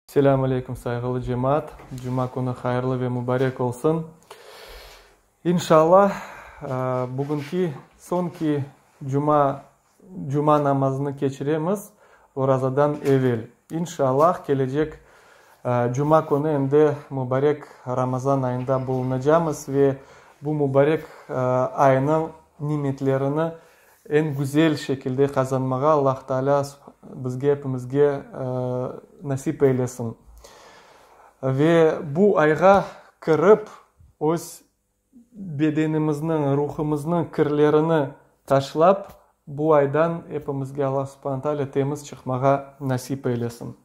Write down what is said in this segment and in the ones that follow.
Selâm aleyküm, sayğılı cemaat! Cuma künü hayırlı ve mubarek olsun! İnşallah, bugünki soñki cuma, cuma namazını keçiremiz orazadan evel. İnşallah, kelecek cuma künü endi mubarek Ramazan ayında bulunacamız ve bu mubarek aynıñ nimetlerini Eñ güzel şekilde qazanmağa Allah Taalâ bizge epimizge nasip eylesin. Ve bu ayğa kirip, öz bedenimizniñ, ruhumıznıñ kirlerini taşlap, bu aydan epimizge Allah Subhane Taalâ temiz çıqmağa nasip eylesin.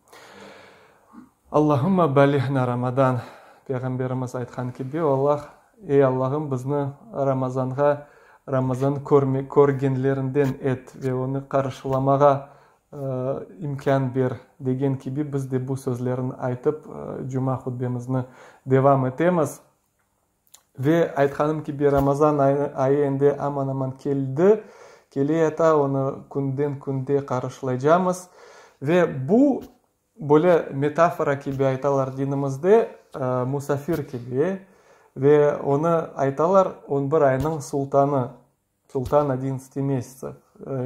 Allahümme balliğna Ramadan, Peyğamberimiz aytqan kibi, Allah, ey Allahım, bizni Ramazanğa, Ramazan körme, körgenlerinden et ve onı qarşılamağa imkân ber, degen kibi biz de bu sözlerni aytıp, cuma hutbemizni devam etemiz. Ve aytqanım kibi, Ramazan ayı endi aman-aman keldi, keleyata, onı künden-künde qarşılaycamız. Ve bu Böyle metafora kibi aytalar dinimizde, musafir kibi, ve onı aytalar on bir aynıñ sultanı, sultan odintsati mesyatsov.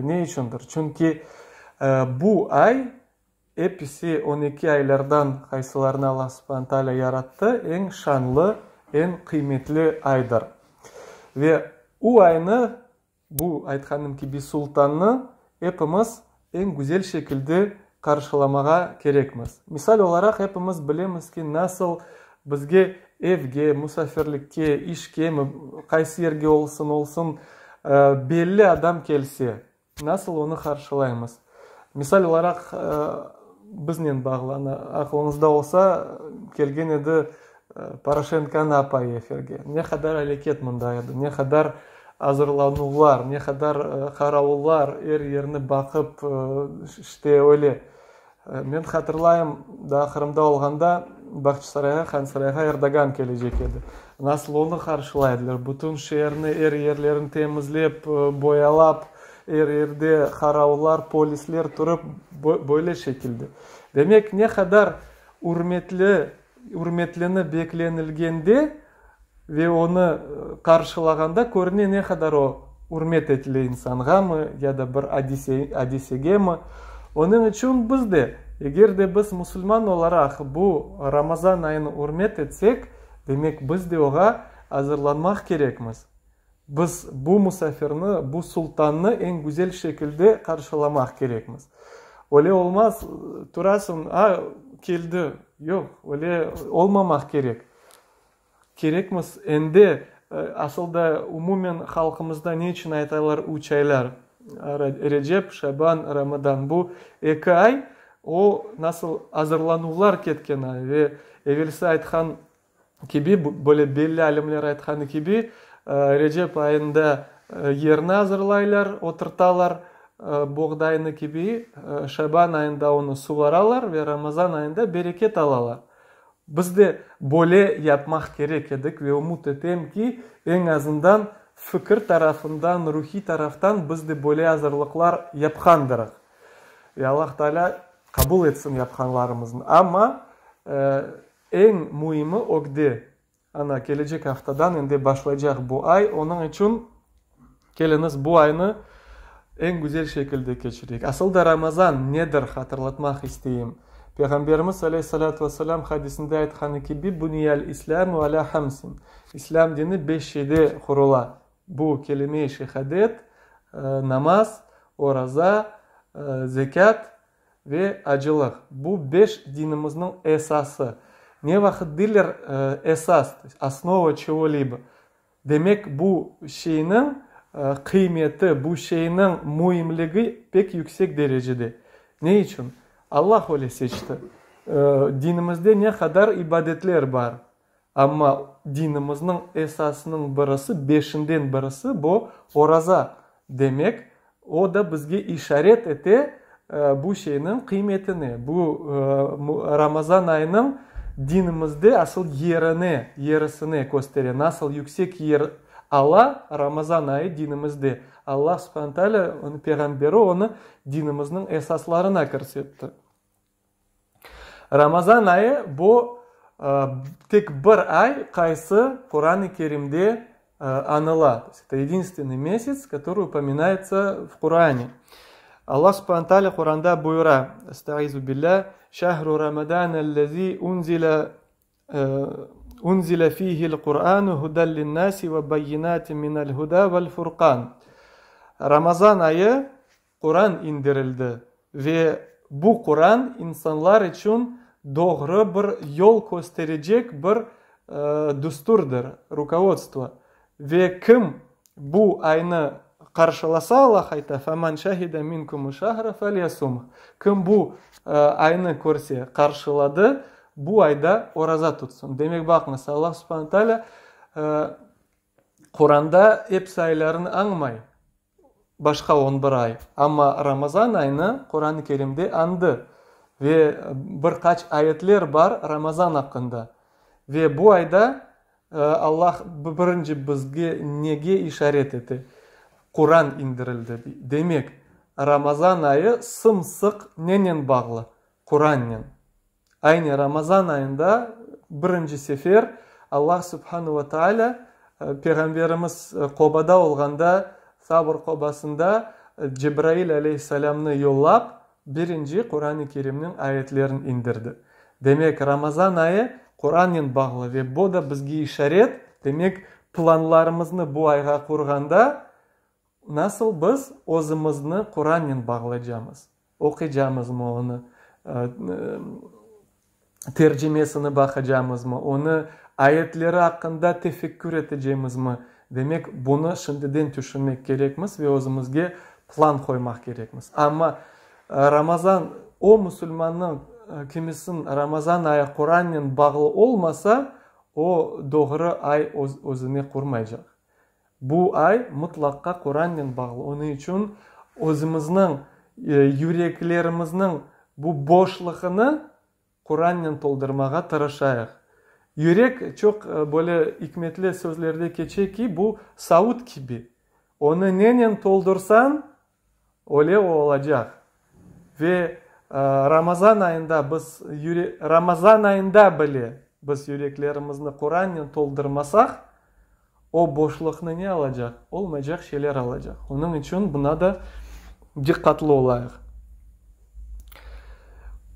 Ne içündir? Çünki bu ay episi 12 aylardan qaysılarını Allah subhane taalâ yarattı, eñ şanlı, eñ qıymetli aydır. Ve u aynı Bu, aytqanım kibi, sultannı epimiz eñ güzel şekilde qarşılamağa kerekmiz. Misal olaraq, epimiz bilemiz ki, nasıl bizge evge, musafirlikke, işkemi, qaysı yerge olsun olsun, belli adam kelse, nasıl onı qarşılaymız. Misal olaraq, biznen bağlı, ana, aqlıñızda olsa, kelgen edi Poroşenkonıñ apayı efirge. Ne qadar aleket mında edi, ne qadar azırlanuvlar, ne qadar qaravullar er yerni baqıp, işte öyle. Men hatırlayım, daa Qırımda olğanda Bağçasarayğa, Hansarayğa Erdoğan kelecek edi. Nasıl onı qarşılay ediler, bütün şeerni, er yerlerini temizlep, boyalap, er yerde qaravullar, polisler turıp, böyle şekilde. Demek, ne qadar ürmetli Ürmetlini beklenilgende ve onı qarşılağanda körüne ne qadar o ürmet etile insanğamı ya da bir adise adisegemi. Onıñ içün biz de, eger de biz musulman olaraq bu Ramazan ayını ürmet etsek, demek biz de oğa azırlanmaq kerekmiz. Biz bu musafirni, bu sultannı eñ güzel şekilde qarşılamaq kerekmiz. Öyle olmaz, turasıñ, a, keldi. Yoq, öyle olmamaq kerek. Kerekmiz. Endi, asıl da, umumen halqımızda ne içün aytalar üç aylar, Recep, Şaban, Ramadan. Bu eki ay, o, nasıl azırlanuvlar ketken ay ve evelsi aytqan kibi, böyle belli alimler aytqanı kibi, Recep ayında yerni azırlaylar, oturtalar boğdaynı kibi, Şaban ayında onı suvaralar ve Ramazan ayında bereket alalar. Biz de böyle yapmaq kerek edik ve ümüt etem ki, eñ azından fikir tarafından, ruhiy taraftan biz de böyle azırlıqlar yapqandırıq. Ve Allah Taalâ qabul etsin yapqanlarımıznı. Amma Eñ müimi ögde, ana, kelecek aftadan endi başlaycaq bu ay, onıñ içün keliñiz bu aynı eñ güzel şekilde keçireyik. Asıl da Ramazan nedir hatırlatmaq isteyim. Peyğamberimiz aleyhi-salâtu ve-selâm hadisinde aytqanı kibi, Buniyal islâmu alâ hamsin, İslâm dini beş şeyde qurula, bu, kelime-i şehadet, namaz, oraza, zekât Ve acılıq. Bu beş dinimizniñ esası. Ne vaqıt deyler esas, osnova çego-libo, demek bu şeyniñ qıymeti, bu şeyniñ müimligi pek yüksek derecede. Ne içün? Allah öyle seçti. Dinimizde ne qadar ibadetler bar, amma dinimizniñ esasınıñ birisi, beşinden birisi bu oraza. Demek, o da bizge işaret ete bu şeyniñ qıymetine, bu Ramazan ayınıñ dinimizde asıl yerine, yerisine köstere, nasıl yüksek yer ala Ramazan ayı dinimizde. Allah subhane taalâ, onıñ peyğamberi onı dinimizniñ esaslarına kirsetti. Ramazan ayı bu tek bir ay, qaysı Quran-ı Kerimde añıla. То есть это единственный месяц, который упоминается в Коране. Allah Subhane Teala Quranda buyura, Estaizu billâ, Şehru Ramadanellezî unzile unzile fihil Kur'anu huden linnâsi ve bayyinatin minel huda vel furkan. Ramazan ayı Quran indirildi ve bu Quran insanlar içün doğru bir yol kösterecek bir düsturdır, rukovodstvo. Ve kim bu aynı qarşılasa, Allah ayta, Femen şehide minkumu şehre felyasumh. Kim bu aynı körse, qarşıladı, bu ayda oraza tutsın. Demek, baqıñız, Allah subhane taalâ Quranda episi aylarını añmay, başqa on bir ay, amma Ramazan ayını Quran-ı Kerimde añdı ve bir qaç ayetler bar Ramazan aqqında. Ve bu ayda Allah birinci bizge nege işaret ete? Quran indirildi, dey. Demek, Ramazan ayı sım-sıq nenen bağlı? Qurannen. Aynı Ramazan ayında birinci sefer Allah Subhanu ve Taalâ Peyğamberimiz qobada olğanda, Sabr qobasında Cebrail aleyhisselâmnı yollap, birinci Quran-ı Kerimniñ ayetlerini indirdi. Demek, Ramazan ayı Qurannen bağlı ve bu da bizge işaret, demek, planlarımıznı bu ayğa qurğanda, nasıl biz özümizni Qurannen bağlaycamız. Oquycamızmı onı, tercimesini baqacamızmı, onı ayetleri aqqında tefekkür etecemizmi? Demek, bunı şimdiden tüşünmek kerekmiz ve özümizge plan qoymaq kerekmiz. Amma Ramazan, o musulmannıñ kimisin Ramazan ayı Qurannen bağlı olmasa, o doğru ay özüne qurmaycaq. Bu ay mıtlaqqa Qurannen bağlı, onıñ içün özümizniñ yüreklerimizniñ bu boşluğını Qurannen toldurmağa tırışayıq. Yürek, çoq böyle ikmetli sözlerde keçe ki, bu savut kibi, onı nenen toldursañ, Öyle o olacaq. Ve Ramazan ayında biz Ramazan ayında bile biz yüreklerimizni Qurannen toldurmasaq, o boşluqnı ne alacaq? Olmaycaq şeyler alacaq. Onıñ içün buna da diqqatlı olayıq.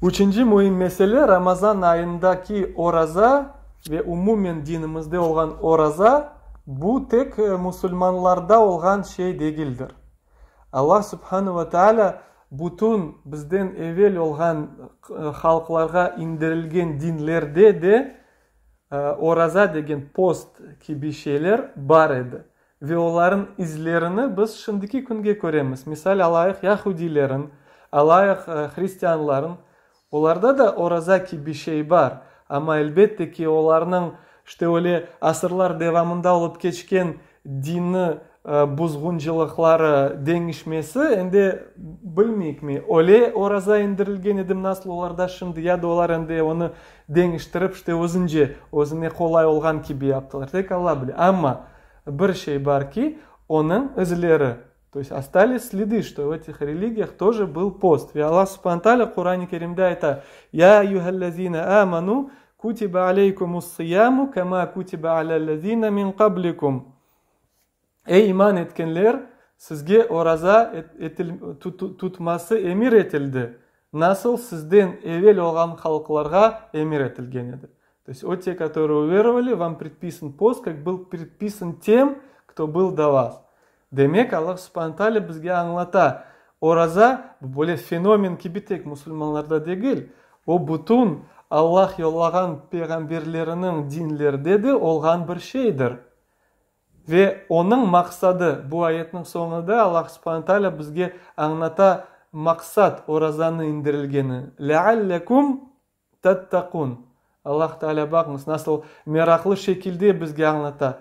Üçünci müim mesele, Ramazan ayındaki oraza ve umumen dinimizde olğan oraza, bu tek musulmanlarda olğan şey degildir. Allah subhanu ve taalâ bütün bizden evel olğan halqlarğa indirilgen dinlerde de oraza degen post kibi şeyler bar edi. Ve olarıñ izlerini biz şimdiki künge köremiz. Misal alayıq yahudiylerin, alayıq hristianların, Olarda da oraza kibi şey bar, amma elbette ki, olarnıñ işte öyle asırlar devamında olıp keçken dini buzğuncılıqları deñişmesi, endi bilmeyikmi, öyle oraza endirilgen edim nasıl olarda şimdi, ya da olar endi onı deñiştirip işte özünce, özüne qolay olğan kibi yaptılar, tek Alla bile. Amma bir şey bar ki, onıñ izleri To есть ostались следы, что в этих религиях тоже был пост. Ve Allah subhane taalâ Quran-ı Kerimde ayta, Ya eyyühellezîne âmenû, kutibe aleykumus-sıyâmu kemâ kutibe alellezîne min qablikum. Ey iman etkenler, sizge oraza tutması emir etildi, nasıl sizden evel olğan halqlarğa emir etilgen edi. То есть, о те, которые уверовали, вам предписан пост, как был предписан тем, кто был до вас. Demek, Allah subhane taalâ bizge añlata, oraza, bu böyle fenomen kibi tek musulmanlarda degil, o bütün Allah yollağan peyğamberleriniñ dinlerde de olğan bir şeydir. Ve onıñ maqsadı, bu ayetniñ soñunda Allah subhane taalâ bizge añlata maqsat orazanıñ indirilgeni, leallekum Tattaqun. Allah Teala, baqıñız, nasıl meraqlı şekilde bizge añlata,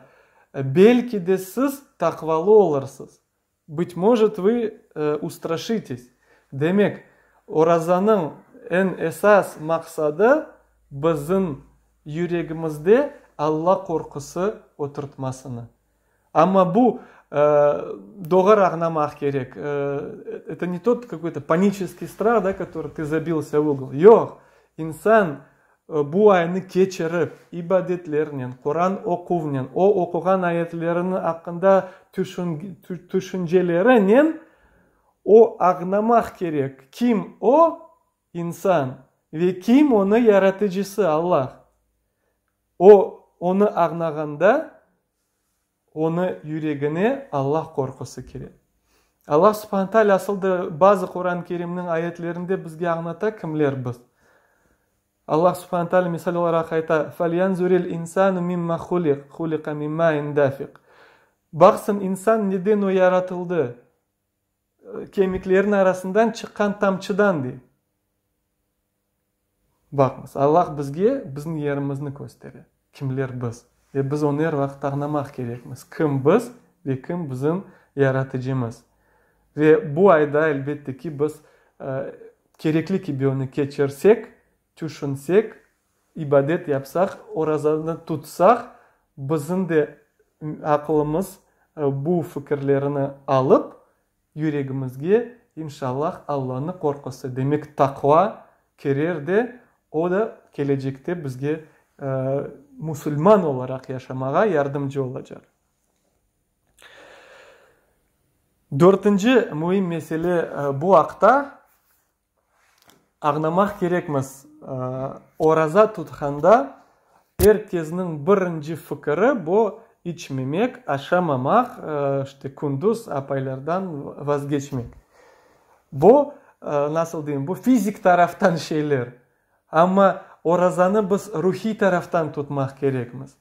Belki de siz taqvalı olursız, Bıt možet, vı ustraşites. Demek, orazanıñ eñ esas maqsadı, bizim yüregimizde Alla qorqusı oturtmasını. Amma bu doğru añlamaq kerek, eto ne tot kakoy-to paniçeskiy strah, da, kotorıy tı zabilsâ v ugol. Yoq! İnsan bu aynı keçirip, ibadetlernen, Quran oquvnen, o oquğan ayetlerini aqqında tüşüncelerinen o añlamaq kerek, kim o, insan, ve kim onı Yaratıcısı, Allah. O, onı añlağanda, Onı yüregine Allah qorqusı kire. Allah subhane teala asıl da bazı Quran-ı Kerimniñ ayetlerinde bizge añlata kimler biz. Allah subhane teala misal olaraq ayta, Falyanzuril insanu mimma huliq, huliqa min ma'in dafiq. Baqsın insan neden o yaratıldı? Kemiklerniñ arasından çıqqan tamçıdan, dey. Baqıñız, Allah bizge bizim yerimizni köstere, kimler biz. Ve biz onı er vaqıt añlamaq kerekmiz, kim biz ve kim bizim Yaratıcımız. Ve bu ayda, elbette ki, biz kerekli kibi onı keçirsek, tüşünsek, ibadet yapsaq, orazanı tutsaq, bizim de aqılımız bu fikirlerini alıp, Yüregimizge, inşallah, Allanı qorqusı, demek taqva kirer de, o da kelecekte bizge musulman olaraq yaşamağa yardımcı olacaq. Dörtünci müim mesele bu aqta Añlamaq kerekmiz, oraza tutqanda er kesniñ birinci fikiri bu, içmemek, aşamamaq, işte, kündüz apaylardan vazgeçmek. Bu, nasıl deyim, bu fizik taraftan şeyler. Amma orazanı biz ruhiy taraftan tutmaq kerekmiz.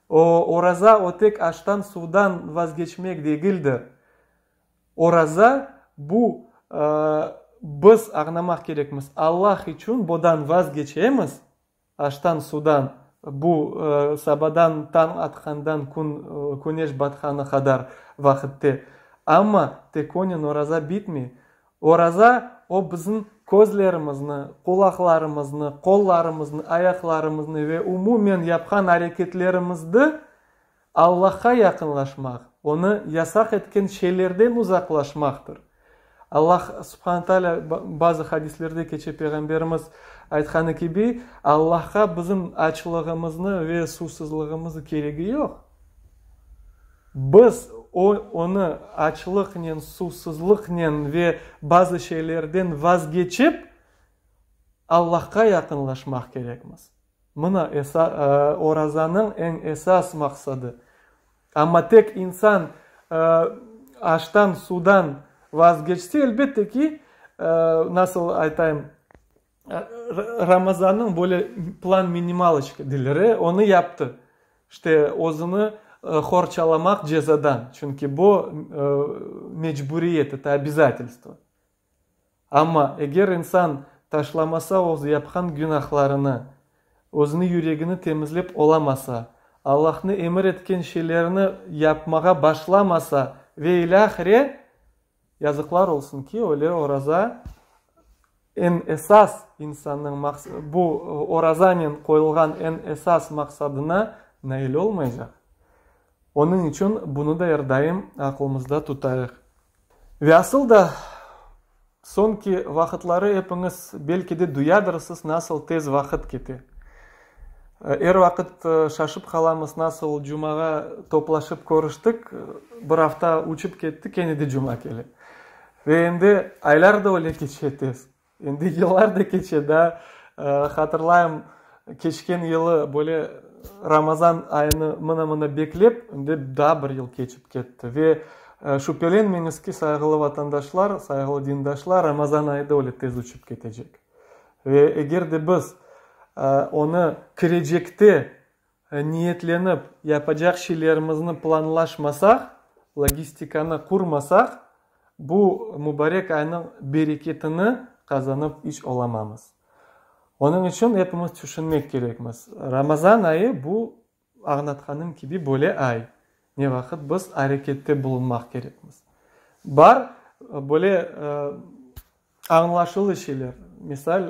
O, oraza o tek aştan, suvdan vazgeçmek degildir. Oraza, bu, biz añlamaq kerekmiz, Allah içün bodan vazgeçemiz, aştan, sudan, bu sabadan tañ atqandan kün, küneş batqanı qadar vaqıtte. Amma tek onen oraza bitmey. Oraza, o bizim közlerimizni, qulaqlarımıznı, qollarımıznı, ayaqlarımıznı ve umumen yapqan areketlerimizdi Allahqa yaqınlaşmaq, Onı yasaq etken şeylerden uzaqlaşmaqtır. Allah subhane taalâ bazı hadislerde keçe Peyğamberimiz aytqanı kibi, Allahqa bizim açlığımıznı ve suvsızlığımıznı keregi yoq. Biz o Onı açlıqnen, suvsızlıqnen ve bazı şeylerden vazgeçip, Allahqa yaqınlaşmaq kerekmiz. Mına, orazanıñ eñ esas maqsadı. Amma tek insan aştan, suvdan vazgeçse, elbette ki, nasıl aytayım, Ramazannıñ böyle plan minimaloçka deyler, onı yaptı. İşte, özüni qorçalamaq cezadan, çünki bu mecburiyet, eto obязательstvo. Amma eger insan taşlamasa öz yapqan günahlarını, özüni yüregini temizlep olamasa, Allahnı emir etken şeylerni yapmağa başlamasa ve ilâhre, yazıqlar olsun ki, öyle oraza eñ esas insannıñ bu orazanen qoyulğan eñ esas maqsadına nail olmaycaq. Onıñ içün bunı da er daim aqlımızda tutayıq. Ve asıl da, soñki vaqıtları epiñiz belki de duyadırsız, nasıl tez vaqıt kete. Er vaqıt şaşıp qalamız, nasıl cumağa toplaşıp körüştik, bir afta uçıp ketti, kene de cuma kele. Ve endi aylar da öyle keçe tez. Endi yıllar da keçe, daa hatırlayım, keçken yılı böyle Ramazan ayını mına-mına beklep, endi daa bir yıl keçip ketti. Ve şübelenmeñiz ki, sayğılı vatandaşlar, sayğılı dindaşlar, Ramazan ayı da öyle tez uçıp ketecek. Ve eger de biz onı kirecekte Niyetlenip, yapacaq şeylerimizni planlaşmasaq, logistikanı qurmasaq, bu mubarek aynıñ bereketini qazanıp iç olamamız. Onıñ içün epimiz tüşünmek kerekmiz. Ramazan ayı bu, añlatqanım kibi, böyle ay, ne vaqıt biz arekette bulunmaq kerekmiz. Bar böyle añlaşılı şeyler, misal,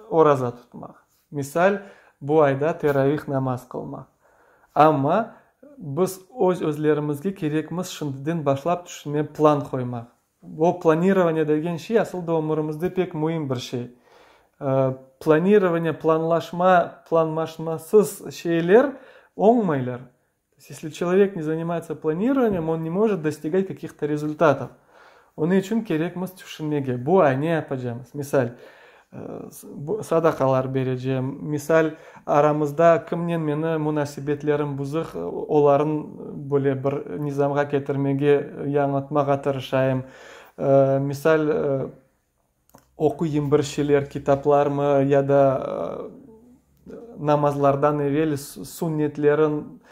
oraza tutmaq. Misal, bu ayda teravih namaz qılmaq. Amma biz öz-özlerimizge kerekmiz şimdiden başlap tüşünme, plan qoymaq. O planirovaniye degen şey asıl da ömürimizde pek müim bir şey. Planirovaniye, planlaşma, planlaşmasız şeyler oñmaylar. To есть, esli çelovek ne zanimayetsâ planirovaniyem, on ne mojet dostigать kakih-to rezultatov. Onıñ içün kerekmiz tüşünmege, bu ay ne yapacamız? Misal, sadaqalar berecem, misal, aramızda kimnen meni munasebetlerim buzıq, oların böyle bir nizamğa ketirmege, yañıltmağa tırışayım, misal, oquyım bir şeyler, kitaplarmı ya da namazlardan evel sunnetlerin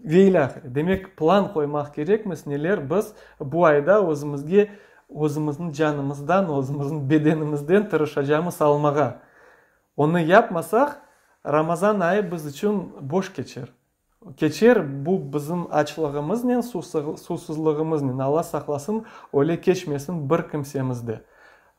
ve ilâhre. Demek, plan qoymaq kerekmiz, neler biz bu ayda özümizge, özümizniñ canımızdan, özümizniñ bedenimizden tırışacamız almağa. Onı yapmasaq, Ramazan ayı biz içün boş keçer. Keçer bu bizim açlığımıznen, susuzlığımıznen, Alla saqlasın, öyle keçmesin bir kimsemizde.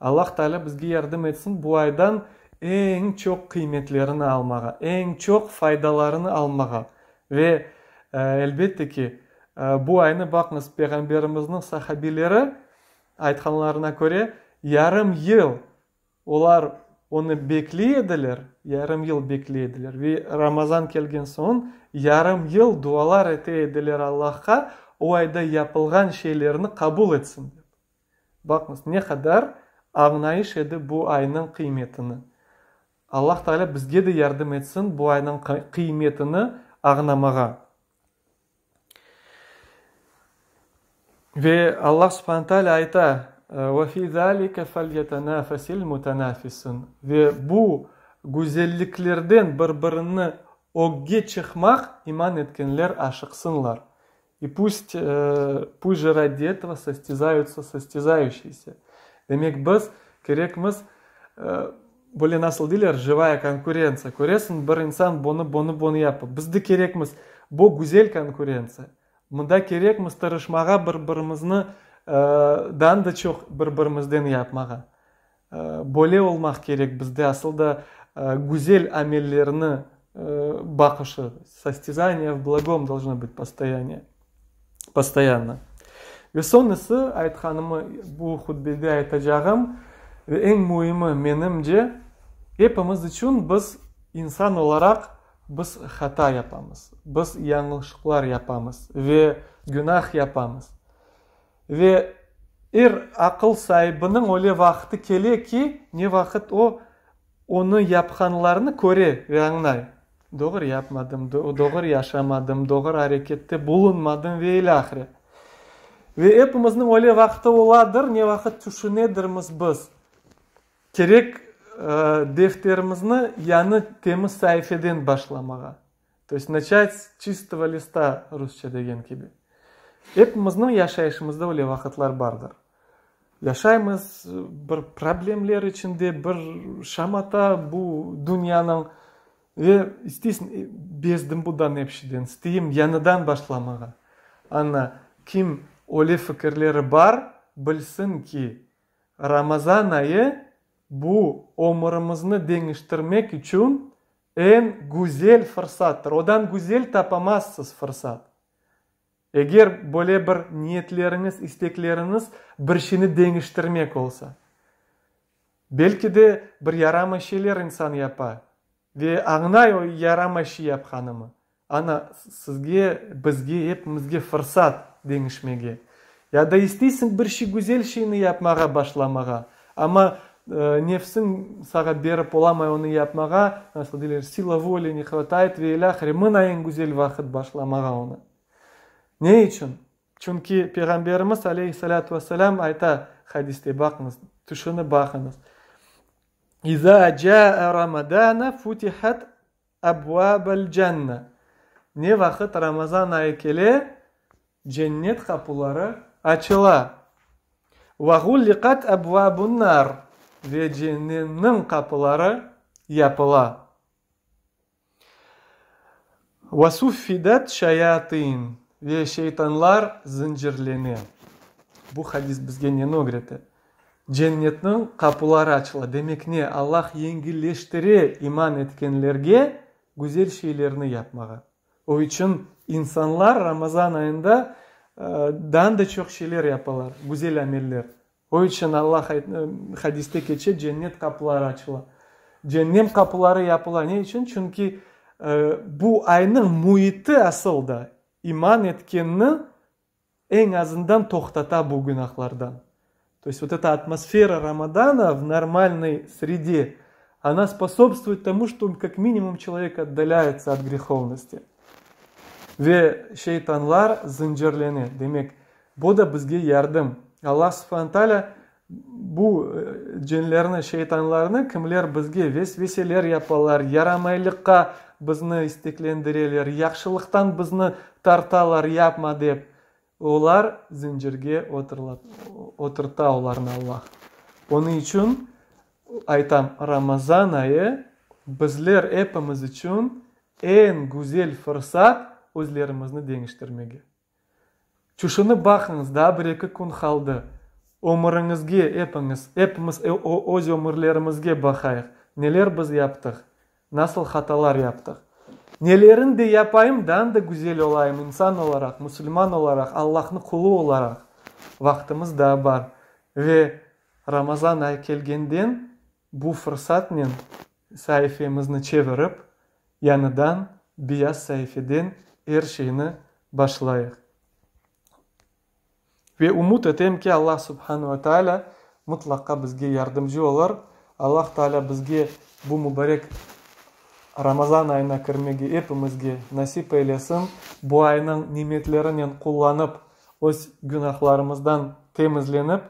Allah Taalâ bizge yardım etsin bu aydan eñ çoq qıymetlerini almağa, eñ çoq faydalarını almağa. Ve, elbette ki, bu aynı, baqıñız, Peyğamberimizniñ sahabileri aytqanlarına köre, yarım yıl Olar onı bekley ediler, yarım yıl bekley ediler ve Ramazan kelgen soñ yarım yıl dualar ete ediler Allahqa, o ayda yapılğan şeylerni qabul etsin dep. Baqıñız, ne qadar añlayış edi bu aynıñ qıymetini. Allah Teala bizge de yardım etsin bu aynıñ qıymetini añlamağa. Ve Allah subhane teala ayta, Ve fi zalike felyetenafesil mutenafisun. Ve bu güzelliklerden bir-birini ögge çıqmaq iman etkenler aşıqsınlar. I pust, pust же ради этого sostezayutsa sostezayuşiyse. Demek biz kerekmiz, böyle nasıl deyler, jivaya konkurentsiya. Köresiñ, bir insan bunı, bunı, bunı yapa. Biz de kerekmiz bu güzel konkurentsiya. Mında kerekmiz tırışmağa, bir-birimizni dan da çoq bir-birimizden yapmağa. Böyle olmaq kerek bizde asıl da güzel amellerni baqışı, sostezaniye v blagom dolžno bıt postoyaniye, postoyanno. Ve soñısı aytqanımı bu hutbede aytacağım ve eñ müimi menimce, epimiz içün biz insan olaraq biz hata yapamız, biz yañlışıqlar yapamız ve günah yapamız. Ve er aqıl saibiniñ öyle vaqtı kele ki, ne vaqıt o, onı yapqanlarnı köre ve añlay, doğru yapmadım, doğru yaşamadım, doğru arekette bulunmadım ve ilâhre. Ve epimizniñ öyle vaqtı oladır, ne vaqıt tüşünedirmiz biz, kerek defterimizni yañı temiz saifeden başlamağa. To est naçat s çistogo lista, rusça degen kibi. Epimizniñ yaşayışımızda öyle vaqıtlar bardır. Yaşaymız bir problemler içinde, bir şamata bu dünyanıñ ve isteysiñ, bezdim budan epşiden, isteyim yañıdan başlamağa. Ana, kim öyle fikirleri bar, bilsin ki, Ramazan ayı bu ömürimizni deñiştirmek içün Eñ güzel fırsattır. Odan güzel tapamazsız fırsat. Eger böyle bir niyetleriñiz, istekleriñiz bir şeyni deñiştirmek olsa. Belki de bir yaramay şeyler insan yapa ve añlay o yaramay şey yapqanımı. Ana, sizge, bizge, epimizge fırsat deñişmege. Ya da isteysiñ bir şey güzel şeyni yapmağa başlamağa, amma nefsiñ sağa berip olamay onı yapmağa, nasıl deyler, sila voli ne hvatayet ve ilâhre, mına eñ güzel vaqıt başlamağa onı. Ne içün? Çünki Peyğamberimiz aleyhi salâtu ve selâm ayta hadiste, baqıñız, tüşünip baqıñız, İzâ câe Ramadâne futihat Abvâbel cenne, Ne vaqıt Ramazan ayı kele, cennet qapuları açıla. Ve ğulliqat abvâbun nar, ve cennemniñ qapıları yapıla. Ve suffidat şayâtin, ve şeytanlar zıncırlene. Bu hadis bizge neni ögrete? Cennetniñ qapuları açıla, demek ne? Allah yengilleştire iman etkenlerge güzel şeylerni yapmağa. O içün insanlar Ramazan ayında daa da çoq şeyler yapalar, güzel ameller. O içün Allah hadiste keçe, cennet qapuları açıla. Cennem qapıları yapıla. Ne içün? Çünki bu aynıñ müiti asıl da iman etkenni eñ azından toqtata bu günahlardan. То есть вот эта атмосфера Рамадана в нормальной среде, она способствует тому, что как минимум человек отдаляется от греховности. Ve şeytanlar zıncırlene. Demek, bu da bizge yardım. Allah subhane taalâ bu cinlerni, şeytanlarnı, kimler bizge vesveseler yapalar, yaramaylıqqa bizni isteklendireler, yahşılıqtan bizni tartalar, yapma dep, olar zıncırge oturta olarnı Allah. Onıñ içün aytam, Ramazan ayı bizler epimiz içün eñ güzel fırsat özlerimizni deñiştirmege. Tüşünip baqıñız, daa bir-eki kün qaldı. Ömüriñizge epiñiz, epimiz öz ömürlerimizge baqayıq, neler biz yaptıq, nasıl hatalar yaptıq. Nelerin de yapayım, daa da güzel olayım insan olaraq, musulman olaraq, Allahnıñ qulu olaraq. Vaqtımız daa bar. Ve Ramazan ayı kelgenden bu fırsatnen saifemizni çevirip, yañıdan beyaz saifeden er şeyni başlayıq. Ve ümüt etem ki, Allah subhanu ve taalâ mıtlaqa bizge yardımcı olur. Allah Taalâ bizge bu mubarek Ramazan ayına kirmege epimizge nasip eylesin. Bu aynıñ nimetlerinen qullanıp, öz günahlarımızdan temizlenip,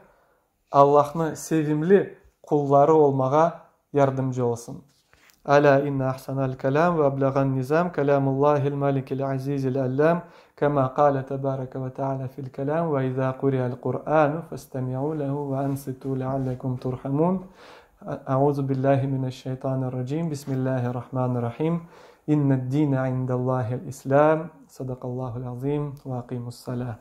Allahnı sevimli qulları olmağa yardımcı olsun. Alâ inne ahsanal kelâm ve ablağan nizam kelâmullâhil malikil azizil allâm kemâ qâle tebâreke ve teâlâ fil kelâm ve izâ quri'al Qur'ânu festemi'û lehu ve ansitû leallekum turhamûn. Euzu billâhi mineşşeytanirracîm. Bismillâhirrahmanirrahîm. İnned-dîne indellâhil-islâm. Sadakallâhul azîm ve aqimussalâ.